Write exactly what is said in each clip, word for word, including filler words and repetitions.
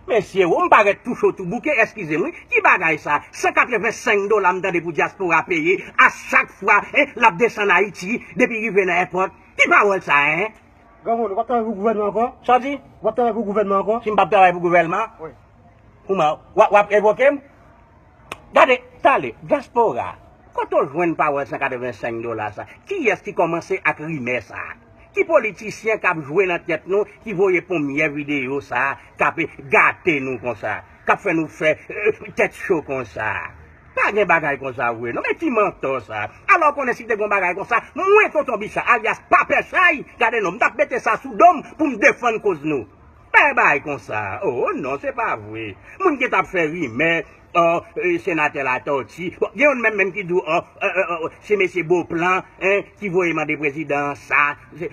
Mesye, ou m parèt tou cho tou bouke, eskize m, wi. Ki bagay sa? San katrevensenk dola m tande pou dyaspora peye a chak fwa, en, l ap desann Ayiti depi rive nan èpòt. Ki pawòl sa, en? Granmoun, w ap travay pou gouvènman ankò? Sa w di? W ap travay pou gouvènman ankò? Si m p ap travay pou gouvènman? Wi. Kouman? W ap, w ap revoke m? Gade, tande, dyaspora, kote w jwenn pawòl san katrevensenk dola sa? Kiyès ki kòmanse ak rimè sa? Ki politisyen k ap jwe nan tèt nou ki voye premyè videyo sa k ap gate nou konsa, k ap fè nou fè, eh, tèt cho konsa? Pa gen bagay konsa vre non, men ki mantò sa? Alò w konnen si te gen yon bagay konsa, mwen Tonton Bicha, alyas Papè Chay, gade non, m t ap mete sa sou do m pou m defann koz nou. Pa gen bagay konsa. Oh non, se pa vre. Moun ki t ap fè rimè, oh, eh, senatè Latòti. Bon, gen youn menm, menm ki di w, oh, eh, eh, oh, se mesye Beauplan, en, ki voye mande prezidan an sa. Se,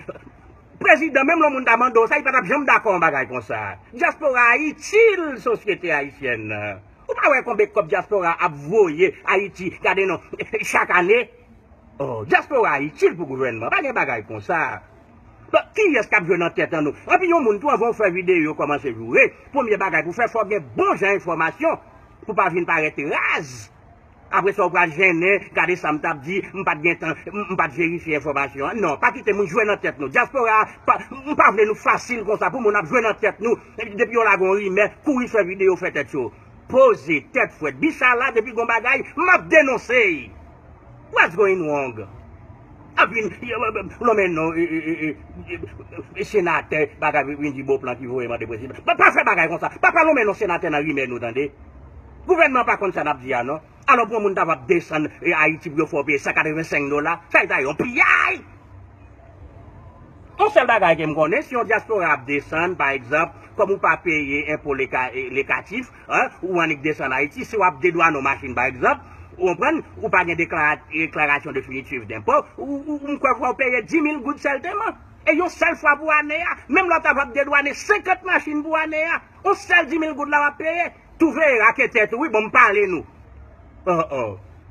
prezidan, menm lè yon moun ta mande w sa, li pa t ap janm dakò yon bagay konsa. Dyaspora a itil sosyete ayisyèn nan. Ou pa wè konbe kòb dyaspora ap voye Ayiti, gade non, chak ane? Oh, dyaspora a itil pou gouvènman, pa gen bagay konsa. Bon, kiyès k ap jwe nan tèt an nou? Anpi yon moun tou, anvan w fè videyo kòmanse joure, premye bagay pou fè, fò w gen bon jan enfòmasyon pou pa vin parèt raz. Apre sa, w pral jennen, gade sa m t ap di, m pa t gen tan, m, m pa t verifye enfòmasyon an. Non, pa kite moun jwe nan tèt nou. Dyaspora a, pa, m pa vle nou fasil konsa pou moun ap jwe nan tèt nou. Depi yo lage yon rimè, kouri fè videyo, fè tèt cho. Poze tèt frèt. Bicha la, depi gon bagay, m ap denonse. What's going wrong? Ap vin lonmen non, e, e, e, e, e, senatè, bagay, vin di Beauplan ki voye mande prezidan. Pa, pa fè bagay konsa. Pa, pa lonmen non senatè nan rimè nou, tande. Gouvènman pa konn sa n ap di a, non. Alò, pou yon moun ta va ap desann, e, Ayiti pou yo fè w peye san katrevensenk dola, sa e ta yon piyay! Yon sèl bagay ke m konnen, si yon dyaspora ap desann, pa egzanp, kòm ou pa peye enpo leka-, e, lokatif, en, ou annik desann Ayiti, si w ap dedwane yon machin, pa egzanp, ou konprann, ou pa gen deklara-, deklarasyon definitif denpo, ou, ou, ou, m kwè fò w peye dis mil goud sèlteman. E yon sèl fwa pou ane a, menm lè w ta va ap dedwane senkant machin pou ane a, yon sèl dis mil goud la w ap peye. Twouve raketè tou, wi, bon, m pale nou. Oh, oh.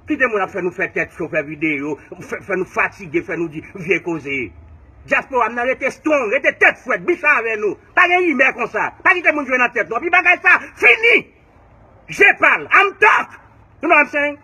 Kite moun ap fè nou fè tèt cho, fè videyo, fè, fè nou fatige, fè nou di vye koze. Dyaspora m nan rete strong, rete tèt frèt, bicha avè nou. Pa gen rimè konsa. Pa kite moun jwe nan tèt nou. Anpi bagay sa, fini! Je parle, I'm talk! You know what I'm saying?